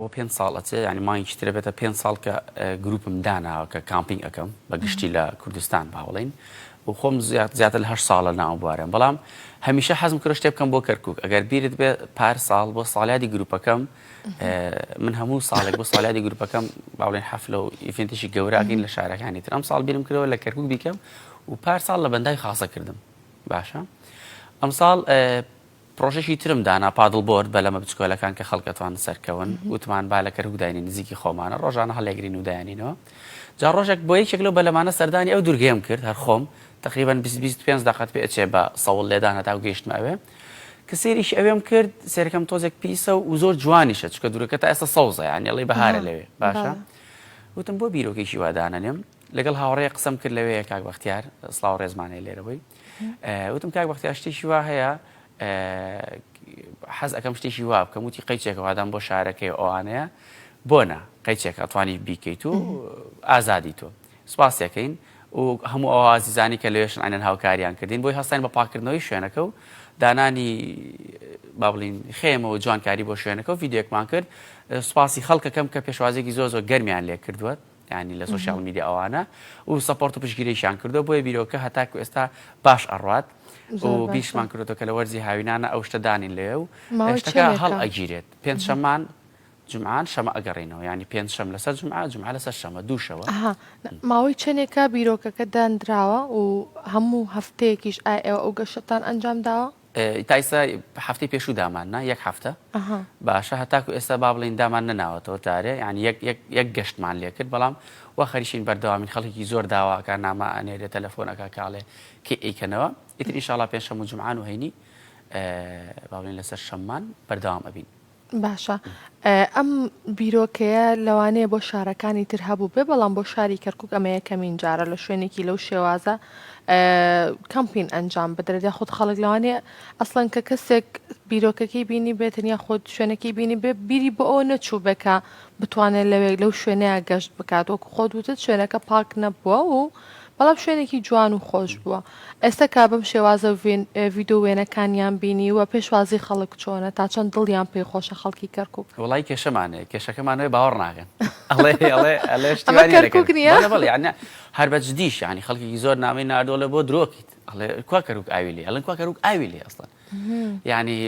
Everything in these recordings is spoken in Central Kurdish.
بۆ پێنج ساڵ ئەچێ یانی مانگێکی ترە بێتە پێنج ساڵ کە گروپم داناوە کە کامپینگ ئەکەم بە گشتی لە کوردستان با بڵێین و خۆم زیاتر لە هەشت ساڵە ناو بوارم بەڵام هەمیشە حەزم کرد شتێ بکەم بۆ کەرکک ئەگەر بیرت بێ پار ساڵ بۆ ساڵیادی گروپەکەم من هەموو ساڵێک بۆ ساڵیادی گروپەکەم با بڵێن حەفلە و event ێکی گەوراکەین لە شارەکانی تر ئەم ساڵ بیرم کردەوە لە کەرکک بیکەم و پار ساڵ لە بەنداوی خاسە کردم باشە ئەمساڵ پڕۆژەکی ترم دانا paddle board بەلەمە بچکۆلەکان کە خەڵک ئەتوانن سەرکەون وتمان با لە کەرکوک داینین نزیکی خۆمانە ڕۆژانە هەڵیەگرین و دایانینەوە جا ڕۆژێک بۆ یەکێک لەو بەلەمانە سەردانی ئەو دوورگەیەم کرد هەر خۆم تقریبا 20 25 دقت پێ ئەچێ بە سەوڵ لێدان هەتاو گەیشتمە ئەوێ کە سێریشی ئەوێم کرد سێرەکەم تۆزێک پیسە و زۆر جوانیشە چونکە دوورەکە تا ئێستا سەوزە یانی ئەڵێی بەهارە لەوێ باشە وتم بۆ بیرۆکێکی وا دانەنێم لەگەڵ هاوڕێ قسەم کرد لەوێ کاک بەختیار سڵاو ڕێزمانەیە لێرەوەی وتم کاک بەختیار شتێکی وا هەیە حەز ئەەکەم شتێکی وا بکەم وتی قەیچێکە وادام بۆ شارەکەی ئەوانەیە بۆ نا قەیچێک ئەتوانی بیکەیت و ئازادی تۆ سپاسیەکەین و هەموو ئەو ئازیزانی کە لەوێشن ئەنەن هاوکاریان کردین بۆی هەستین بە پاکردنەوەی شوێنەکە و دانانی با بڵین خێمە و جوانکاری بۆ شوێنەکە و ڤیدیۆکمان کرد سوپاسی خەڵکەکەم کە پێشوازێکی زۆر زۆر گەرمیان لێ کردووە یانی لە social media ئەوانە و support و پشتگیریشیان کردووە بۆیە بیرۆکە هەتاکو ئێستا باش ئەڕوات و بیرشمان کردووە کە لە وەرزی هاوینانە ئەو شتە دانین لەوێ و شتەکە هەڵ ئەگیرێت پێنجشەممان جومعان شەمە ئەگەڕینەوە یانی پێنجشەم لەسەر جومعە جومعە لەسەر شەمە دوو شەوە. ئەها ماوەی چەنێکە بیرۆکەکە دانراوە و هەموو هەفتەیەکیش ئایا ئێوە ئەو گەشتەتان ئەنجام داوە؟ تا ئیستا هەفتەی پێشوو دامان نا یەک هەفتە باشە هەتاکو ئێستا با بڵێین دامان نەناوەتەوە جارێ یعنی یەک یەک یەک گەشتمان لێ کرد بەڵام وا خەریکین بەردەوامین خەڵکێکی زۆر داواکە نامە ئەنێرێ تەلەفۆن ئەکا کاڵێ کەی ئەیکەنەوە ئیتر ئینشاڵا پێنجشەم و جومعان و هەینی با بڵێین لەسەر شەممان بەردەوام ئەبین. باشە ئەم بیرۆکەیە لەوانەیە بۆ شارەکانی تر هەبووبێ بەڵام بۆ شاری کەرکک ئەمە یەکەمین جارە لە شوێنێکی لەو شێوازە کەمپین ئەنجام بدرێت یاخود خەڵک لەوانەیە ئەسڵەن کە کەسێک بیرۆکەکەی بینی بێتن یاخود شوێنەکەی بینی بێ بیری بۆ ئەوە نەچوو بێ کە بتوانێت لەوێ لەو شوێنەیە گەشت بکات وەکو خۆت وتت شوێنەکە پاک نەبووە و بەڵام شوێنێکی جوان و خۆش بووە. ئێستا کە بەم شێوازە ڤیدۆ وێنەکانیان بینیوە پێشوازی خەڵک چۆنە تا چەند دڵیان پێی خۆشە خەڵکی کەرکوک؟ وەڵای کێشەمان هەیە کێشەکەمان ئەوەیە باوەڕ ناکەن ئەڵێ ئەڵێ ئەڵێ شتی ئەمە وا نییە لە کەرکوک کەرکوک نییە؟ بەڵێ بەڵێ یانی هەر بە جدیش یانی خەڵکێکی زۆر نامەی ناردووە ئەڵێ بۆ درۆکەیت ئەڵێ کوا کەرکوک ئاوی لێیە ئەڵێن کوا کەرکوک ئاوی لێیە ئەسڵەن یانی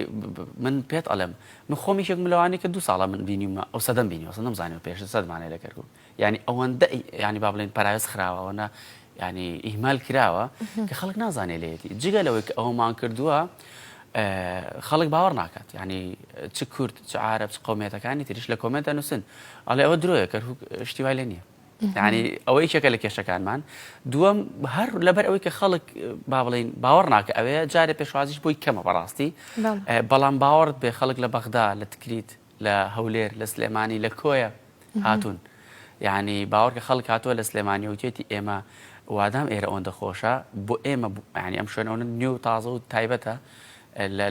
من پێت ئەڵێم من خۆم یەکێکم لەوانەی کە دوو ساڵە من بینیومە ئەو سەدەم بینیوە ئەسڵەن نەمزانیوە پێشتر سەدمان هەیە لە کەرکوک یانی ئەوەندە یانی با بڵێین پەراوێز خراوە ئەوەنە یانی ئیهمال کراوە کە خەڵک نازانێ لێیەتی جگە لەوەی کە ئەومان کردووە خەڵک باوەڕ ناکات یانی چ کورد چ عارەب چ قومیەتەکانی تریش لە comment ئەنووسن ئەڵێ ئەوە درۆیە کەرکوک شتی وای لێ نییە یعنی ئەوە یەکێکە لە کێشەکانمان دووەم هەر لەبەر ئەوەی کە خەڵک با بڵین باوەڕ ناکە ئەوەیە جارێ پێشوازیش بۆی کەمە بەڕاستی بەڵام باوەڕت بێ خەڵک لە بەغدا لە تکریت لە هەولێر لە سلێمانی لە کۆیە هاتوون یعنی باوەڕکە خەڵک هاتووە لە سلێمانی وتێتی ئێمە وادام ئێرە ئەوەندە خۆشە بۆ ئێمە ینی ئەم شوێن ئەوەنە نوێ و تازە و تایبەتە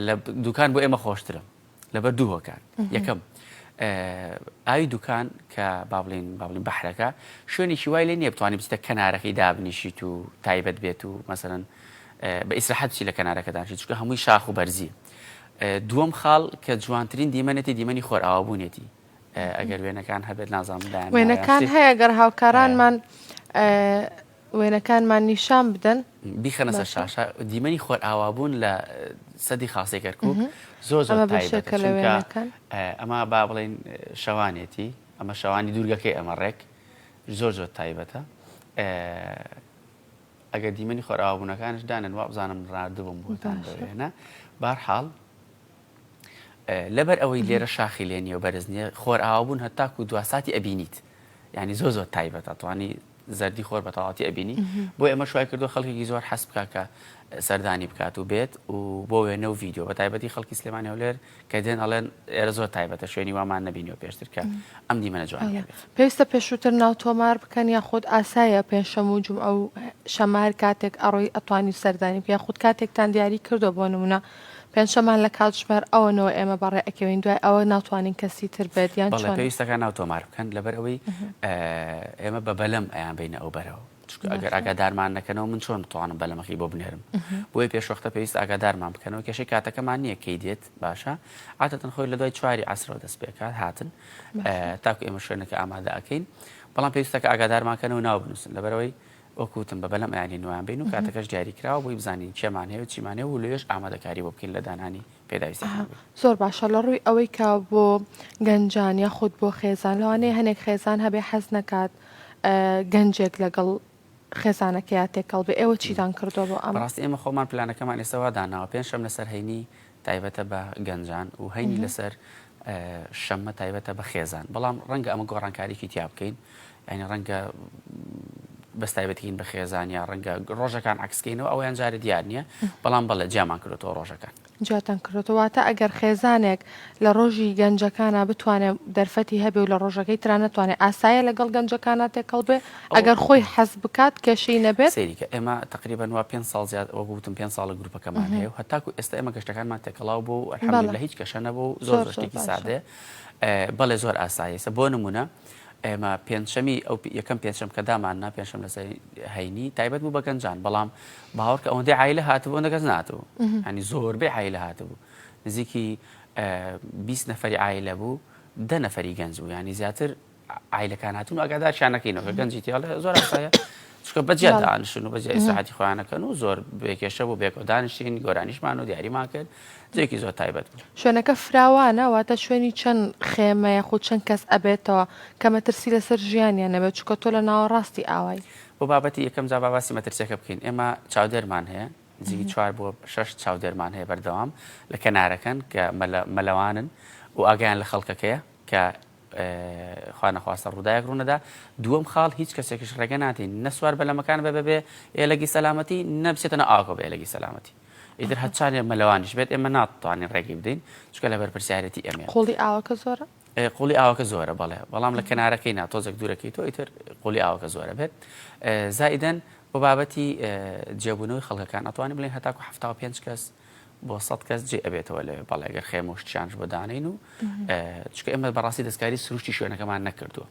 لە دوکان بۆ ئێمە خۆشترە لەبەر دوو هۆکار یەکەم ئاوی دوکان کە با بڵین با بڵین بەحرەکە شوێنێکی وای لێ نییە بتوانانی بچیتە کەنارەکەی دابنیشیت و تایبەت بێت و مەسەرەن بە ئیسراحەت بچی لە کەنارەکە دانیشی چونکە هەمووی شاخ و بەرزی دووەم خاڵ کە جوانترین دیمەنێتی دیمەنی خۆرئاوابوونێتی ئەگەر وێنەکان هەبێت نازانم دایان وێنەکان هەیە گەر هاوکارانمان وێنەکانمان نیشان بدەن بیخەنە سەر شاشە دیمەنی خۆرئاوابوون لە سەدی خاصی کەرکوک زۆر زۆر تایبەتە چونکە ئەمە با بڵێین شەوانێتی ئەمە شەوانی دوورگەکەی ئەمە ڕێک زۆر زۆر تایبەتە ئەگەر دیمەنی خۆرئاوابوونەکانش دانێن وابزانم ناردبووم بۆتان بە وێنە بارحاڵ لەبەر ئەوەی لێرە شاخی لێ نییە و بەرز نییە خۆرئاوابوون هەتاکو دواساتی ئەبینیت یعنی زۆر زۆر تایبەتە توانی زەردی خۆر بە تەواتی ئەبینی بۆ ئێمە شوای کردو خەڵکێکی زۆر حەز بکە کە سەردانی بکات و بێت و بۆ وێنە و ڤیدیۆ بە تایبەتی خەڵکی سلێمانی هەولێر کە دێن ئەڵێن ئێرە زۆر تایبەتە شوێنی وامان نەبینیوە پێشتر کە ئەم دیمەنە جوانیە بێت. پێویستە پێشووتر ناو تۆمار بکەن یاخود ئاسایە پێنجشەم و جومعە و شەمە هەر کاتێک ئەڕۆی ئەتوانی سەردانی بکەی یاخود کاتێکتان دیاری کردووە بۆ نمونە پێنجشەمان لە کاتژمێر ئەوەنەوە ئێمە بەڕێ ئەکەوین دوای ئەوە ناتوانین کەسی تر بێت یان بەڵێ چۆنە؟ پێویستەکە ناو تۆمار بکەن لەبەر ئەوەی ئێمە بە بەلەم ئەیان بەینە ئەو بەرەوە. چونکە ئەگەر ئاگادارمان نەکەنەوە من چۆن بتوانم بەلەمەکەی بۆ بنێرم بۆیە پێشوەختە پێویست ئاگادارمان بکەنەوە کێشەی کاتەکەمان نییە کەی دێت باشە عادەتەن خۆی لە دوای چواری عەسرەوە دەست پێکات هاتن تاکو ئێمە شوێنەکە ئامادە ئەکەین بەڵام پێویستە کە ئاگادارمان کەنەوە ناو بنووسن لەبەرەوەی وەکو وتم بە بەلەم ئەیانین وایان بین و کاتەکەش دیاری کراوە بۆی بزانین کێمان هەیە و چیمان هەیە و لەوێش ئامادەکاری بۆ بکەین لە دانانی پێداویستیەکان بین. زۆر باشە لە ڕووی ئەوەی کە بۆ گەنجان یاخود بۆ خێزان لەوانەیە هەنێک خێزان هەبێ حەز نەکات گەنجێک لەگەڵ خێزانەکەیا تێکەڵ بێ ئێوە چیتان کردووە بۆ ئەمە؟ بەڕاستی ئێمە خۆمان پلانەکەمان ئێستا وا داناوە پێنجشەم لەسەر هەینی تایبەتە بە گەنجان و هەینی لەسەر شەممە تایبەتە بە خێزان بەڵام ڕەنگە ئەمە گۆڕانکاریی تیا بکەین یعنی ڕەنگە بەس تایبەتین بە خێزان یا ڕەنگە ڕۆژەکان عکسکەینەوە ئەویان جارە دیار نییە بەڵام بەڵێ جیامان کردێتەوە ڕۆژەکان. جیاتان کردۆتەوە واتە ئەگەر خێزانێک لە ڕۆژی گەنجەکانا بتوانێ دەرفەتی هەبێ و لە ڕۆژەکەی ترا نەتوانێ ئاسایە لەگەڵ گەنجەکانا تێکەڵ بێ ئەگەر خۆی حەز بکات کێشەی نەبێت؟ سەیری کە ئێمە تەقریبەن وا پێنج ساڵ زیاد وەک وتم پێنج ساڵە گروپەکەمان هەیە و هەتاکو ئێستا ئێمە گەشتەکانمان تێکەڵاو بوو و الحمدللە هیچ کێشە نەبوو و زۆر زۆر شتێکی سادەیە بەڵێ زۆر ئاساییە بۆ نمونە ئێمە پێنجشەمی ئەو یەکەم پێنجشەم کە داماننا پێنجشەم لەسەر هەینی تایبەت بوو بە گەنجان بەڵام باوەڕکە ئەوەندەی عایلە هاتبوو ئەوەندە کەس نهاتبوو ینی زۆربەی عایلە هاتبوو نزیکی 20 نەفەری عایلە بوو دە نەفەری گەنج بوو ینی زیاتر عایلەکان هاتون و ئاگادارشیان نەکەینەوە کە گەنجی تیاڵێ زۆر ئاسایە چونکە بەجیا دانیشن و بەجیا ئیسراحەتی خۆیانەکەن و زۆر بێکێشە بوو بێکەوە دانیشتین گۆرانیشمان و دیاریمان کرد جێکی زۆر تایبەت بوو. شوێنەکە فراوانە واتە شوێنی چەند خێمە یاخود چەند کەس ئەبێتەوە کە مەترسی لەسەر ژیانیان نەبێت چونکە تۆ لە ناوەڕاستی ئاوای. بۆ بابەتی یەکەم جا با باسی مەترسیەکە بکەین ئێمە چاودێرمان هەیە نزیکی چوار بۆ شەش چاودێرمان هەیە بەردەوام لە کەنارەکەن کە مەلەوانن و ئاگایان لە خەڵکەکەیە کە خوا نەخواستە ڕووداوێک ڕوونەدا دووەم خاڵ هیچ کەسێکیش ڕێگە نادەین نە سوار بەلەمەکان بە بەبێ ئێلەگی سەلامەتی نە بچێتە ناو ئاوەکە بە ئێلەگی سەلامەتی ئیتر هەرچانێ مەلەوانیش بێت ئێمە ناتوانین ڕێگەی بدەین چونکە لە بەرپرسیارێتی ئێمەیە. قوڵی ئاوەکە زۆرە؟ قوڵی ئاوەکە زۆرە بەڵێ بەڵام لە کەنارەکەی نا تۆزێک دوورەکەی تۆ ئیتر قوڵی ئاوەکە زۆرە بێت زائیدەن بۆ بابەتی جێبوونەوەی خەڵکەکان ئەتوانین بڵێن هەتاکو 75 کەس بۆ سەد کەس جێ ئەبێتەوە لەوێ بەڵێ گەر خێمە و شتیانش بۆ دانین و چونکە ئێمە بەڕاستی دەستکاری سروشتی شوێنەکەمان نەکردووە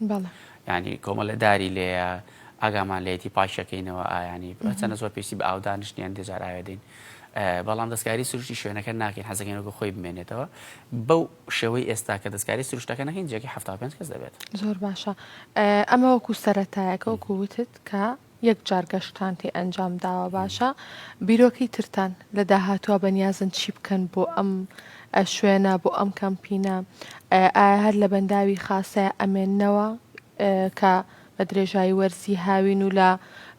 ینی کۆمەڵە داری لێیە ئاگامان لێتی پاکەکەینەوە ئایانی چەنە زۆر پێویستی بە ئاودانیشتیان دێجار ئاوێدەین بەڵام دەستکاری سروشتی شوێنەکە ناکەین حەزەکەین وەکو خۆی بمێنێتەوە بەو شێوەی ئێستا کە دەستکاری سروشتەکە نەکەین جێگەی 75 کەس دەبێت زۆر باشە ئەمە وەکو سەرەتایەکە وەکو وتت کە یەک جار گەشتتان تێ ئەنجام داوە باشە بیرۆکەی ترتان لە داهاتووە بەنیازن چی بکەن بۆ ئەم شوێنە بۆ ئەم کەمپینە ئایا هەر لە بەنداوی خاسەیە ئەمێننەوە کە بە درێژایی وەرزی هاوین و لە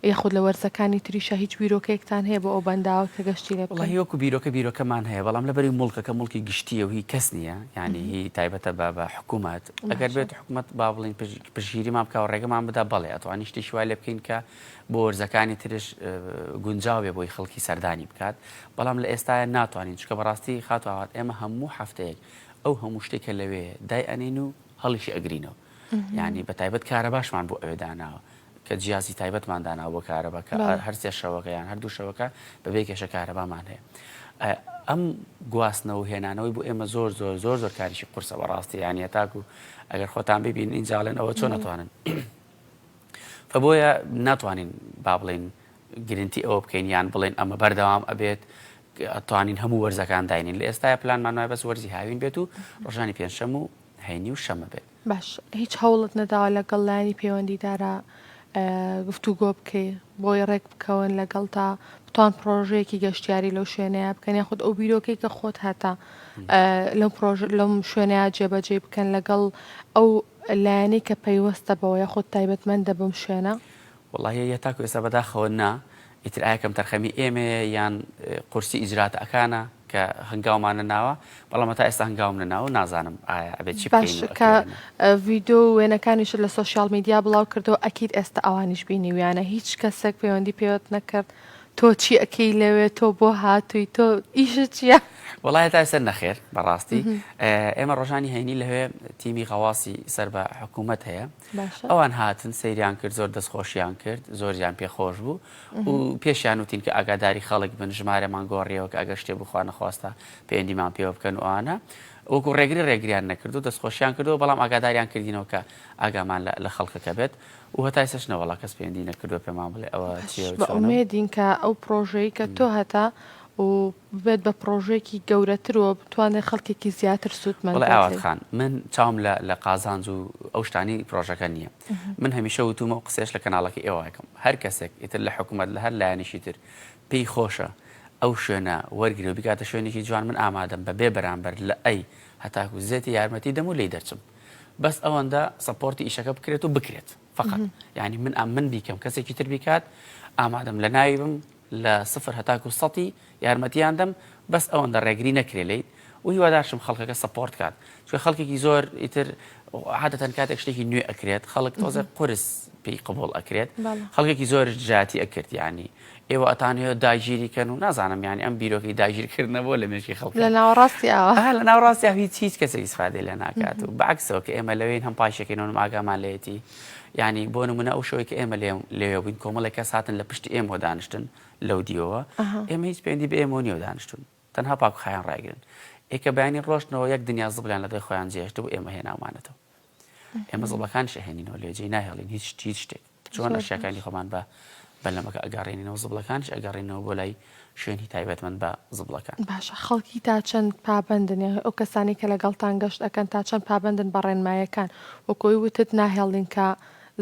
یاخود لە وەرزەکانی تریشا هیچ بیرۆکەیەکتان هەیە بۆ ئەو بەنداوە کە گەشتی لێ بکەن؟ وەڵاهی وەکو بیرۆکە بیرۆکەمان هەیە بەڵام لەبەری موڵکەکە موڵکی گشتییە و هی کەس نییە یانی هی تایبەتە بە بە حکوومەت ئەگەر بێت حکوومەت با بڵێین پشتگیریمان بکا و ڕێگەمان بدا بەڵێ ئەتوانین شتێکی وای لێ بکەین کە بۆ وەرزەکانی ترش گونجاو بێ بۆی خەڵکی سەردانی بکات بەڵام لە ئێستایا ناتوانین چونکە بەڕاستی خاتوو ئاوات ئێمە هەموو هەفتەیەک ئەو هەموو شتێک کە لەوێیە دای ئەنێین و هەڵیشی ئەگرینەوە یانی بە تایبەت کارەباشمان بۆ ئەوێ داناوە کە جیازی تایبەتمان داناوە بۆ کارەبا کە هەر سێ شەوەکە یان هەر دوو شەوەکە بەبێ کێشە کارەبامان هەیە ئەم گواستنەوە و هێنانەوەی بۆ ئێمە زۆر زۆر زۆر زۆر کاریشی قورسە بەڕاستی یانی هەتاکو ئەگەر خۆتان ببین ئینجاڵێن ئەوە چۆن نەتوانن فبۆیە ناتوانین با بڵین گرنتی ئەوە بکەین یان بڵێن ئەمە بەردەوام ئەبێت توانین هەموو وەرزەکان داینین لە ئێستاە پلانمان وایە بەس وەرزی هاوین بێت و ڕۆژانی پێنجشەم و هەینی و شەمە بێت. باش هیچ هەوڵت نەداوە لەگەڵ لایەنی پەیوەندیدارا گفتوگۆ بکەی بۆی ڕێک بکەون لەگەڵتا بتوان پڕۆژەیەکی گەشتیاری لەو شوێنەیە بکەن یاخود ئەو بیرۆکەی کە خۆت هەتە لەم پرۆژ لەم شوێنەیە جێبەجێ بکەن لەگەڵ ئەو لایەنەی کە پەیوەستە بەوە یاخود تایبەتمەندە بەم شوێنە؟ وەڵاهی هەتاکو ئێستا بەداخەوە نا، ئیتر ئایا کەمتەرخەمی ئێمەیە یان قورسی ئیجراتەکانە کە هەنگاومان نەناوە، بەڵام هەتا ئێستا هەنگاوم نەناوە و نازانم ئایا ئەبێت چی بکەین باش و کە ئەکرێ یان نا. ڤیدۆ و وێنەکانیشت لە social media بڵاو کردەوە ئەکید ئێستا ئەوانیش بینیویانە هیچ کەسێک پەیوەندی پێوەت نەکرد تۆ چی ئەکەی لەوێ تۆ بۆ هاتووی تۆ ئیشت چیە؟ وەڵا هەتا ئێستا نەخێر بەڕاستی ئێمە ڕۆژانی هەینی لەوێ تیمی غەواسی سەر بە حکوومەت هەیە باشە. ئەوان هاتن سەیریان کرد زۆر دەستخۆشیان کرد زۆریان پێ خۆش بوو و پێشیان وتین کە ئاگاداری خەڵک بن ژمارەمان گۆڕیەوە کە ئەگەر شتێ بوو خوا نەخواستە پەیوەندیمان پێوە بکەن و ئەوانە. وەکو ڕێگری ڕێگریان نەکردو دەستخۆشیان کردو بەڵام ئاگاداریان کردینەوە کە ئاگامان لە خەڵکەکە بێت و هەتا ئێستاش نەوەڵا کەس پەیوەندی نەکردووە پێمان بڵێ ئەوە چییە و بە چۆنە. ئومێدین کە ئەو پڕۆژەی کە تۆ هەتە و ببێت بە پڕۆژەیەکی گەورەتر و بتوانێت خەڵکێکی زیاتر سوودمەند وەڵای بێت ئاوات لێی. خان من چاوم لە لە قازانج و ئەو شتانەی پڕۆژەکە نییە من هەمیشە وتومە و قسەیش لە کەناڵەکەی ئێوە ئەکەم هەر کەسێک ئیتر لە حکومەت لە هەر لایەنێکی تر پێی خۆشە ئەو شوێنە وەرگرێ و بیکاتە شوێنێکی جوان من ئامادەم بە بێ بەرامبەر لە A هەتاکو Z یارمەتی دەم و لێی دەرچم بەس ئەوەندە support ی ئیشەکە بکرێت و بکرێت فقط یعنی من ئەم من بیکەم کەسێکی تر بیکات ئامادەم لە ناوی بم لە سفر هەتاکو سەتی یارمەتیان دەم بەس ئەوەندە ڕێگری نەکرێ لێیت و هیوادارشم خەڵکەکە support کات چونکە خەڵکێکی زۆر ئیتر عادەتەن کاتێک شتێکی نوێ ئەکرێت خەڵک تۆزێک قورس پێی قبوڵ ئەکرێت خەڵکێکی زۆرش دژایەتی ئەکرد یعنی ئێوە ئەتانەوێت داگیری کەن و نازانم یعنی ئەم بیرۆکەی داگیرکردنە بۆ لە مێشکی خەڵک لە ناوەڕاستی ئاوە لە ناوەڕاستی ئاو هیچ هیچ کەسێک ئیسفادەی لێ ناکات و بەعکسەوە کە ئێمە لەوێین هەم پاکیەکەین و ئاگامان لێیەتی یعنی بۆ نمونە ئەو شەوەی کە ئێمە لێوێ بووین کۆمەڵێک کەس هاتن لە پشتی ئێمەوە دانیشتن لەو دیوەوە ئێمە هیچ پەیوەندی بە ئێمەوە نییە و دانیشتون تەنها پاک و خاوێن ڕایگرن. ئێ کە بەیانی ڕۆشتنەوە یەک دنیا زبڵیان لە دوای خۆیان جێهێشتبوو ئێمە هێناومانەتەوە. ئێمە زبڵەکانیش ئەهێنینەوە لێ جێی ناهێڵین هیچ هیچ شتێک. چۆن ئەشیاکانی خۆمان بە بەلەمەکە ئەگەڕێنینەوە زبڵەکانیش ئەگەڕێنەوە بۆ لای شوێنی تایبەتمەند بە زبڵەکان. باشە خەڵکی تا چەند پابەندن یان ئەو کەسانەی کە لەگەڵتان گەشت ئەکەن تا چەند پابەندن بە ڕێنمایەکان وەک ئەوەی وتت ناهێڵین کە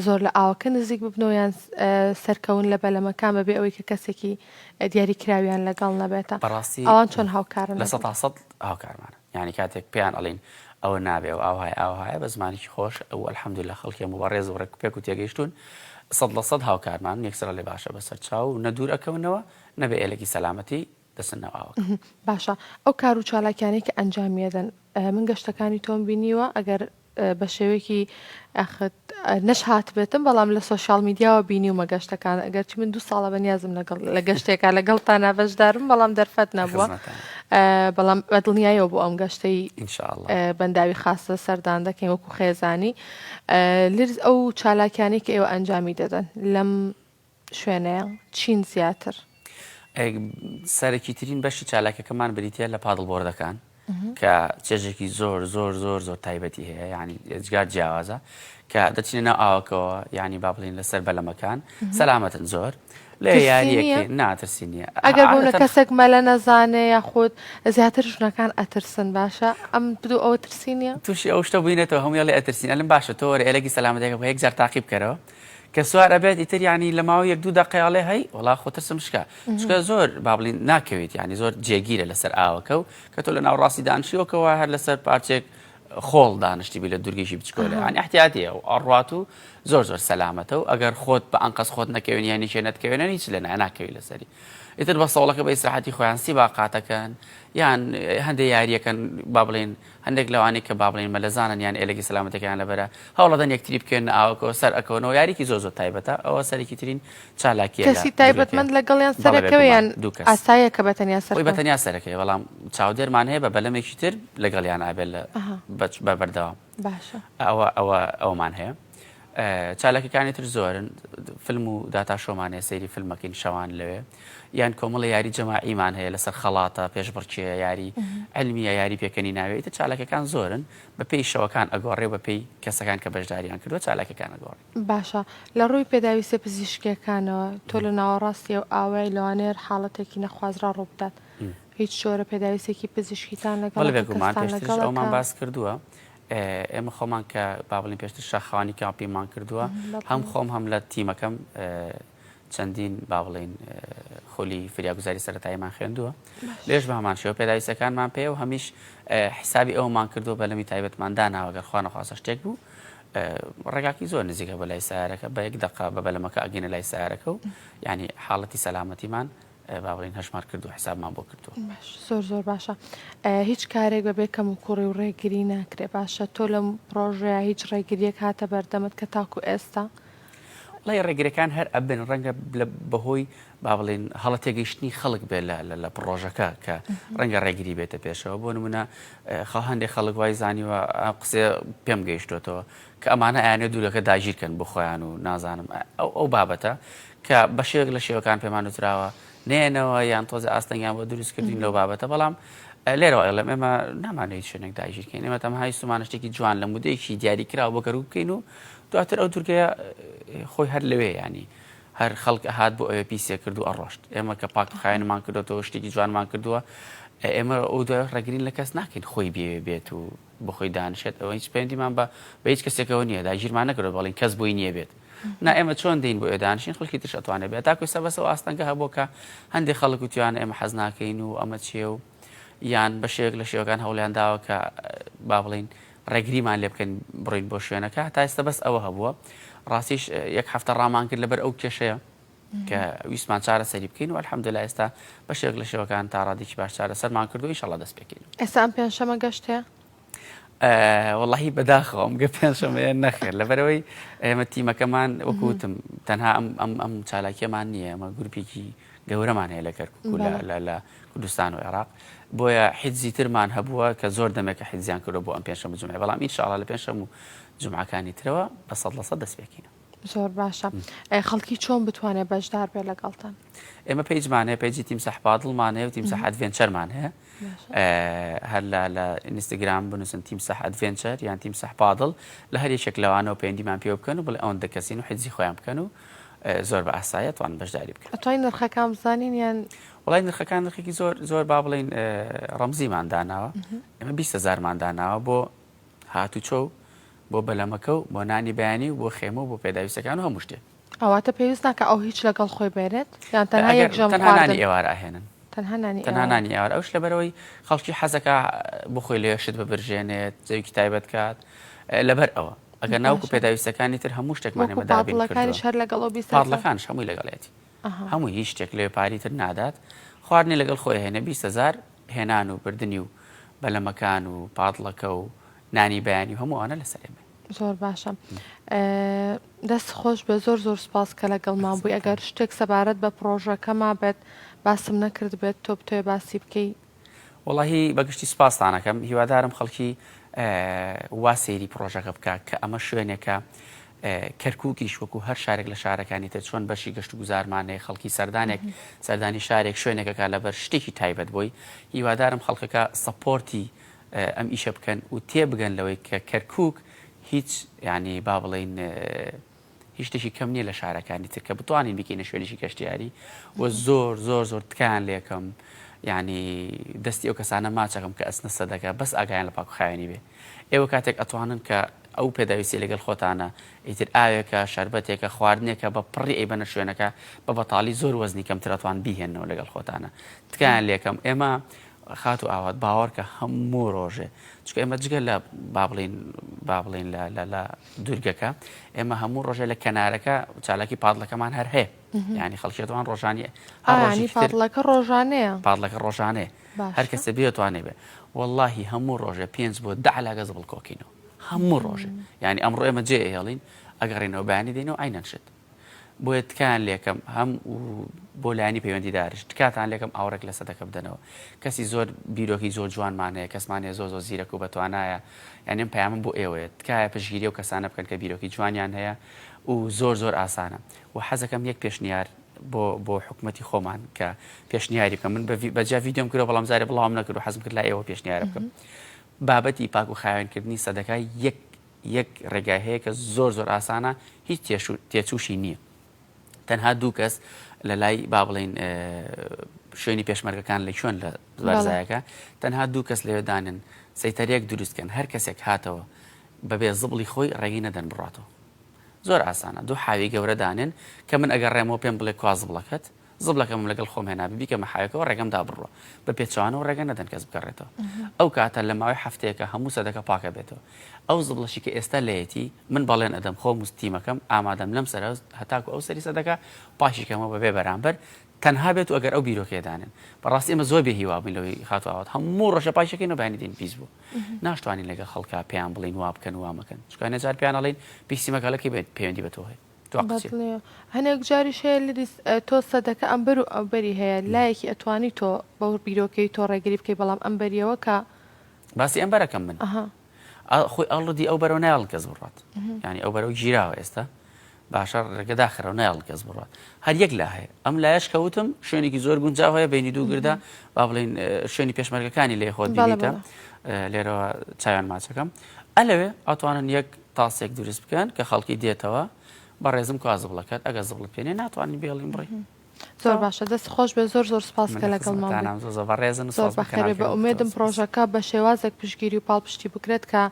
زۆر لە ئاوەکە نزیک ببنەوە یان سەرکەون لە بەلەمەکان بەبێ ئەوەی کە کەسێکی دیاری کراویان لەگەڵ نەبێتە بەڕاستی ئەوان چۆن هاوکارن لە سەتا سەد هاوکارمانە یعنی کاتێک پێیان ئەڵین ئەوە نابێ و ئاوهای ئاوهایە بە زمانێکی خۆش ئەو الحمدلله خەڵکی هەموو بەڕێز و ڕێک پێک و تێگەیشتوون 100% هاوکارمان یەکسەر لێ باشە بەسەر چاو و نە دوور ئەکەونەوە نەبێ ئێلێکی سەلامەتی دەچن ناو ئاوەکە. باشە ئەو کار و چالاکیانەی کە ئەنجامیەدەن من گەشتەکانی تۆم بینیوە ئەگەر بە شێوەیەکی ئەخت نەش هاتبێتم بەڵام لە سۆشیال میدیاوە بینیومە گەشتەکان ئەگەرچی من دوو ساڵە بەنیازم لەگەڵ لە گەشتێکا لەگەڵتانا بەشدارم بەڵام دەرفەت نەبووە بەڵام بە دڵنیایەوە بۆ ئەم گەشتەی بەنداوی خاستە سەردان دەکەین وەکو خێزانی لرز ئەو چالاکیانەی کە ئێوە ئەنجامی دەدەن لەم شوێنەیە چین زیاتر؟ سەرەکی ترین بەشی چالاکەکەمان بریتە لە paddle board ەکان کە چێژێکی زۆر زۆر زۆر زۆر تایبەتی هەیە ینی ئێجگار جیاوازە کە دەچینە ناو ئاوەکەوە ینی با بڵین لەسەر بەلەمەکان سەلامەتن زۆر لە یاریەکە ناترسی نییە ئەگەر بۆنە کەسێک مەلە نەزانێ یاخود زیاتر ژنەکان ئەترسن باشە ئەم بدو ئەوە ترسی نییە تووشی ئەو شتە بووینەتەوە هەموو لێ ئەترسین ئەلم باشە تۆ وەرە ئێلەگی سەلامەتەکە بە یەک جار تاقی بکەرەوە کە سوار ئەبێت ئیتر یانی لە ماوەی یەک دوو دەقەی ئەڵێ هەی وەڵا خۆ ترسم شکا چونکە زۆر با بڵین ناکەویت یانی زۆر جێگیرە لەسەر ئاوەکە و کە تۆ لە ناوەڕاستی دانیشتیوەکەوە هەر لەسەر پارچێک خۆڵ دانیشتی بی لە دوورگێکی بچکۆلە یانی احتیاتیە و ئەڕوات و زۆر زۆر سەلامەتە و ئەگەر خۆت بە ئەنقەست خۆت نەکەوێن یانی چێ نەتکەوێنە هیچ لە ناکەوی لەسەری ئیتر بە سەوڵەکە بە ئیسراحەتی خۆیان سیباقاتەکەن یان هەندێک یاریەکەن با بڵێن هەندێک لەوانەی کە با بڵێین مەلەزانن یان ئێلەگی سەلامەتەکەیان لەبەرە، هەوڵەدەن یەکتری بکەوێنە ئاوەکەوە، سەر ئەکەونەوە، یاریی زۆر زۆر تایبەتە، ئەوە سەرەکیترین چالاکییە لە کەسی دوورگەکەیا. تایبەتمەند لەگەڵیان بەڵێ سەرەکەوێ بێگومان، یان دوو کەس. ئاساییە کە بە تەنیا خۆی بە سەرکەون؟ تەنیا سەرەکەوێ، بەڵام چاودێرمان هەیە بە بەلەمێکی تر لەگەڵیان ئەبێت لە ئەها. بە بە بەردەوام. باشە. ئەوە ئەوە ئەوەمان هەیە. چالاکیەکانی تر زۆرن فلم و data show مان هەیە سەیری فلمەکەین شەوان لەوێ یان کۆمەڵە یاری جەماعیمان هەیە لەسەر خەڵاتە پێشبڕکێ یاری علمیە یاری پێکەنی ناوێت تر چالاکەکان زۆرن بە پێی شەوەکان ئەگۆڕێ و بە پێی کەسەکان کە بەشداریان کردووە چالاکەکان ئەگۆڕێ. باشە لە ڕووی پێداویستە پزیشکیەکانەوە تۆ لە ناوەڕاستی ئەو ئاوای لەوانەیە حاڵەتێکی نەخوازراو ڕووبدات هیچ جۆرە پێداویستێکی پزیشکیتان لەگەڵە بەڵێ بێگومان کەستان پێشتریش لەگەڵە ئەومان کە باس کردووە ئێمە خۆمان کە با بڵێین پێشتر شاخەوانی کامپیمان کردووە هەم خۆم هەم لە تیمەکەم چەندین با بڵین خولی فریاگوزاری سەرەتاییمان خوێندووە لێش بە هەمان شێوە پێداویستەکانمان پێ و هەمیش حیسابی ئەومان کردووە بەلەمی تایبەتمان داناوە گەر خوا نەخواستە شتێک بوو ڕێگاکی زۆر نزیکە بە لای سیارەکە بە یەک دقە بە بەلەمەکە ئەگەینە لای سیارەکە و ینی حاڵەتی سەلامەتیمان با بڵێین هەژمار کردووە حسابمان بۆ کردووە. باش زۆر زۆر باشە هیچ کارێک بەبێ کەم و کوڕی و ڕێگری ناکرێ باشە تۆ لەم پڕۆژەیە هیچ ڕێگریەک هاتە بەردەمت کە تاکو ئێستا؟ وەڵای ڕێگرەکان هەر ئەبن ڕەنگە بەهۆی با بڵێین هەڵە تێگەیشتنی خەڵک بێ لە پڕۆژەکە کە ڕەنگە ڕێگری بێتە پێشەوە بۆ نمونە خەڵ هەندێک خەڵک وای زانیوە قسێ پێم گەیشتۆتەوە کە ئەمانە ئەیانێ دوورەکە داگیرکەن بۆ خۆیان و نازانم ئەو ئەو بابەتە کە بە شێوەیەک لە شێوەکان پێمان وتراوە نەیەنەوە یان تۆزێ ئاستەنگیان بۆ دروست کردین لەو بابەتە بەڵام. لێرەوە ئەڵێم ئێمە نامانەوێت هیچ شوێنێک داگیرکەین ئێمە تەنها ویستومانە شتێکی جوان لە مودەیەکی دیاریکراو بۆ کەرکوک بکەین و دواتر ئەو دوورگەیە خۆی هەر لەوێ ینی هەر خەڵک ئەهات بۆ ئەوێ پیسێ کرد و ئەڕۆشت ئێمە کە پاک خاوێنمان کردوەوە شتێکی جوانمان کردووە ئێمە ئەو دوای ڕێگرین لە کەس ناکەین خۆی بێوێ بێت و بەخۆی دانیشێت ئەوە هیچ پەیوەندیمان بە بە هیچ کەسێکەوە نییە داگیرمان نەکردووە بەڵین کەس بۆی نییە بێت نا ئێمە چۆن دێین بۆ ئێ دانیشین خەڵکی ترش ئەتوانێت بێت تاکو ئێستا بەس ئەو ئاستەنگە هەبووە کە هەندێک خەڵک وتویانە ئێمە حەز ناکەین و ئەمە چییە و یان بە شێوەیەک لە شێوەکان هەوڵیان داوە کە با بڵین ڕێگریمان لێ بکەن بڕۆین بۆ شوێنەکە تا ئێستا بەس ئەوە هەبووە ڕاستیش یەک هەفتە ڕامان کرد لەبەر ئەو کێشەیە کە ویستمان چارەسەری بکەین و الحمدللە ئێستا بە شێوەیەک لە شێوەکان تا ڕادێکی باش چارەسەرمان کردو ئیشەڵا دەست پێکەین. ئێستا ئەم پێنجشەمە گەشت هەیە؟ وەڵاهی بەداخەوە ئەم گە پێنجشەمەیە نەخێر لەبەرەوەی ئێمە تیمەکەمان وەکو وتم تەنها ئەم ئەم ئەم چالاکیەمان نییە ئەمە گروپێکی گەورەمان هەیە لە کەرکوک و لە لە لە کوردستان و عێراق بۆیە حیجزی ترمان هەبووە کە زۆر دەمێکە حیجزیان کردووە بۆ ئەم پێنجشەم و جومعە بەڵام ئینشاءڵا لە پێنجشەم و جومعەکانی ترەوە بە 100% دەست پێکەینەوە. زۆر باشە خەڵکی چۆن بتوانێت بەشدار بێ لەگەڵتان؟ ئێمە page مان هەیە page ی تیمساح پادڵمان هەیە و تیمساح adventure مان هەیە هەر لە لە ئینستاگرام بنووسن تیمساح adventure یان تیمساح پادڵ لە هەر یەکێک لەوانەوە پەیوەندیمان پێوە بکەن و بڵێ ئەوەندە کەسین و حجزی خۆیان بکەن و زۆر بە ئاسایە توان بەشداری بکەن. ئەتوانین نرخەکان بزانین یان؟ وڵای نرخەکان نرخێکی زۆر زۆر با بڵین ڕەمزیمان داناوە ئێمە 20 هەزارمان داناوە بۆ هاتوچۆ و بۆ بەلەمەکە و بۆ نانی بەیانی و بۆ خێمە و بۆ پێداویستەکان و هەموو شتێ. ئەواتە پێویست ناکا ئەو هیچ لەگەڵ خۆی بێنێت یان تەنها یەک ژەم تەنها نانی ئێوارە ئەهێنن. تەنها نانی تەنها نانی ئێوارە ئەوش لەبەرەوەی خەڵکی حەزەکا بۆ خۆی لەوێ شت ببرژێنێت زەویکی تایبەت کات لەبەر ئەوە ئەگەر ناوکو پێداویستەکانی تر هەموو شتێکمان ئێمە دابین کردووە. پادڵەکانیش هەر لەگەڵ ئەو 20 پادڵەکانش هەمووی لەگەڵیەتی هەمووی هیچ شتێک لەوێ پاری تر نادات خواردنی لەگەڵ خۆی هێنێ 20 هەزار هێنان و بردنی و بەلەمەکان و پادڵەکە و نانی بەیانی و هەموو ئەوانە لەسەر ئێمەیە. زۆر باشە دەست خۆش بێ زۆر زۆر سپاس کە لەگەڵمان بووی ئەگەر شتێک سەبارەت بە پڕۆژەکە مابێت باسم نەکرد بێت تۆ بتەوێ باسی بکەی. وەڵاهی بە گشتی سپاستان ئەکەم هیوادارم خەڵکی وا سەیری پڕۆژەکە بکا کە ئەمە شوێنێکە کەرکوکیش وەکو هەر شارێک لە شارەکانی تر چۆن بەشی گەشت و گوزارمان هەیە خەڵکی سەردانێک سەردانی شارێک شوێنێکەکە لەبەر شتێکی تایبەت بۆی هیوادارم خەڵکەکە support ی ئەم ئیشە بکەن و تێبگەن لەوەی کە کەرکوک هیچ ینی با بڵین هیچ شتێکی کەم نییە لە شارەکانی تر کە بتوانین بیکەینە شوێنێکی گەشتیاری و زۆر زۆر زۆر تکایان لێکەم یعنی دەستی ئەو کەسانە ماچەکەم کە ئەچنە سەدەکە بەس ئاگایان لە پاک و خاوێنی بێ ئێوە کاتێک ئەتوانن کە ئەو پێداویستی لەگەڵ خۆتانە ئیتر ئاوێکە شەربەتێکە خواردنێکە بە پڕی ئەیبەنە شوێنەکە بە بەتاڵی زۆر وەزنی کەمتر ئەتوان بیهێننەوە لەگەڵ خۆتانە تکایان لێکەم ئێمە خاتوو ئاوات باوەڕکە هەموو ڕۆژێ چونکە ئێمە جگە لە با بڵین با بڵین لە لە لە دوورگەکە ئێمە هەموو ڕۆژێ لە کەنارەکە چالاکی پادڵەکەمان هەر هەیە ینی خەڵکی توان ڕۆژانی هەر پادڵەکە ڕۆژانەیە پادڵەکە ڕۆژانەیە هەر کەسە بێتوانێ بێ واللهی هەموو ڕۆژێ پێنج بۆ دە عەلاگە زبڵ کۆکینەوە هەموو ڕۆژێ یعنی ئەمڕۆ ئێمە جێ ئێڵین ئەگەڕێنەوە بەیانی دێنەوە عینەن شت بۆیە تکایان لێکەم هەم و بۆ لایەنی پەیوەندیداریش تکاتان لێکەم ئاوڕێک لە سەدەکە بدەنەوە کەسی زۆر بیرۆکی زۆر جوانمان هەیە کەسمان هەیە زۆر زۆر زیرەک و بەتوانایە یعنی ئەم پەیامم بۆ ئێوەیە تکایە پشتگیری ئەو کەسانە بکەن کە بیرۆکی جوانیان هەیە و زۆر زۆر ئاسانە و حەزەکەم یەک پێشنیار بۆ بۆ حکومەتی خۆمان کە پێشنیاری بکەم من بە جیا ڤیدیۆم کردەوە بەڵام جارێ بڵاوم نەکرد و حەزم کرد لای ئێوە پێشنیارە بکەم بابەتی پاک و خاوێنکردنی سەدەکە یەک یەک ڕێگای هەیە کە زۆر زۆر ئاسانە هیچ تێچووشی نییە تەنها دوو کەس لە لای با بڵین شوێنی پێشمەرگەکان لە کوێن لە بەرزایەکە تەنها دوو کەس لەوێ دانن سەیتەرەیەک دروستکەن هەر کەسێک هاتەوە بەبێ زبڵی خۆی ڕێگەی نەدەن بڕاتەوە زۆر ئاسانە دوو حاوی گەورە دانێن کە من ئەگەر ڕێمەوە پێم بڵێ کوا زبڵەکەت زبڵەکەمم لەگەڵ خۆم هێنابێ بیکەمە حاوێکەوە ڕێگەم دا بڕوا بە پێچەوانەوە ڕێگە نەدەن کەس بگەڕێتەوە ئەو کاتە لە ماوەی هەفتەیەکە هەموو سەدەکە پاکە بێتەوە ئەو زبڵەشی کە ئێستا لێیەتی من بەڵێن ئەدەم خۆم و تیمەکەم ئامادەم لەم سەرە هەتاکو ئەو سەری سەدەکە پاکی کەمەوە بەبێ بەرامبەر تەنها بێت و ئەگەر ئەو بیرۆکەیە دانێن بەڕاستی ئێمە زۆر بێ هیوا بووین لەوەی خاتوو ئاوات هەموو ڕۆژە پاکی ئەکەین و بەیانی دێین پیس بوو ناشتوانین لەگەڵ خەڵکا پێیان بڵێین وا بکەن وا مەکەن چونکە هەنێ جار پێیان ئەڵێین پیسی مەکە لەکەی پەیوەندی بە تۆ هەیە بەدڵنیام هەنێک جاریش هەیە لریس تۆ سەدەکە ئەمبەر و ئەوبەری هەیە لایەکی ئەتوانی تۆ بەو بیرۆکەی تۆ ڕێگری بکەی بەڵام ئەمبەریەوە کە باسی ئەمبەرەکەم من خۆی ئەڵدی ئەو بەرەو نایڵن کەس بڕات ینی ئەو بەرەو گیراوە ئێستا. باشە ڕێگە داخرا و نایەڵن کەس بڕوات هەر یەک لا هەیە ئەم لایەش کەوتم شوێنێکی زۆر گونجاو هەیە بینی دوو گردە با بڵین شوێنی پێشمەرگەکانی لێ خۆت بینیتە لێرەوە چاویان ماچەکەم ئەلەوێ ئەتوانن یەک تاسێک دروست بکەن کە خەڵکی دێتەوە بەڕێزم کوا زبڵەکەت ئەگە زبڵت پێنێ ناتوانین بێڵین بڕی زۆر باشە دەست خۆش بێ زۆر زۆر سپاس کە لەگەڵمان بەڕێزن زۆر بەخێربێی بە ئومێدم پڕۆژەکە بە شێوازێک پشتگیری و پاڵپشتی بکرێت کە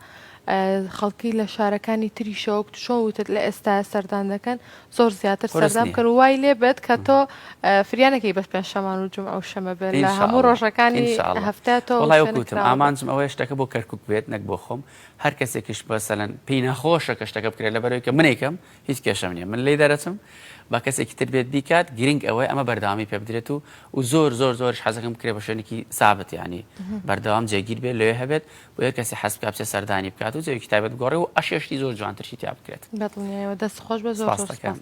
خەڵکی لە شارەکانی تریشەوە وەک چۆن وتت لە ئێستا سەردان دەکەن زۆر زیاتر سەردان بکەن و وای لێ بێت کە تۆ فریانەکەی بەس پێنجشەمان و جومعە و شەمە بێت لە هەموو ڕۆژەکانی هەفتە تۆ وڵای وتم ئامانجم ئەوەیە شتەکە بۆ کەرکک بێت نەک بۆ خۆم هەر کەسێکیش بەسەلەن پێی ناخۆشە کە شتەکە بکرێت لەبەرەوەی کە منێکم هیچ کێشەم نیە من لێی دەرەچم با کەسێکی تر بێت بیکات گرنگ ئەوەیە ئەمە بەردەوامی پێ بدرێت و و زۆر زۆر زۆرش حەزەکەم بکرێ بە شوێنێکی سابت ینی بەردەوام جێگیر بێت لەوێ هەبێت بۆ هەر کەسی حەز بکات بچێت سەردانی بکات و جێیەکی تایبەت بگۆڕێ و ئەشێشتی زۆر جوانترشی تیا بکرێت. بەدڵنیایەوە دەست خۆش بێت زۆر زۆر سپاس.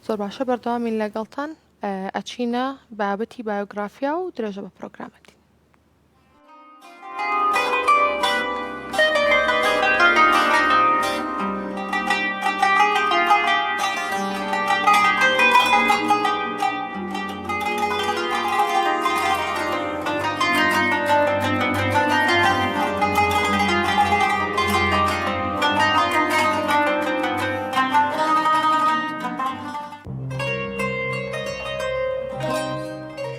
زۆر باشە بەردەوامین لەگەڵتان ئەچینە بابەتی بایۆگرافیا و درێژە بە پرۆگرامەکەین.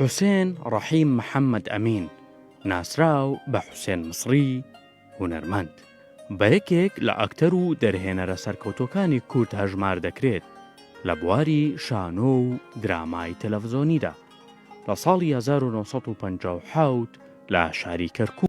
حوسێن ڕەحیم محەممەد ئەمین، ناسراو بە حوسێن مسڕی، هونەرمەند، بە یەکێک لە ئەکتەر و دەرهێنەرە سەرکەوتووەکانی کورد هەژمار دەکرێت لە بواری شانۆ و درامای تەلەفزۆنیدا. لە ساڵی 1957 لە شاری کەرکووک.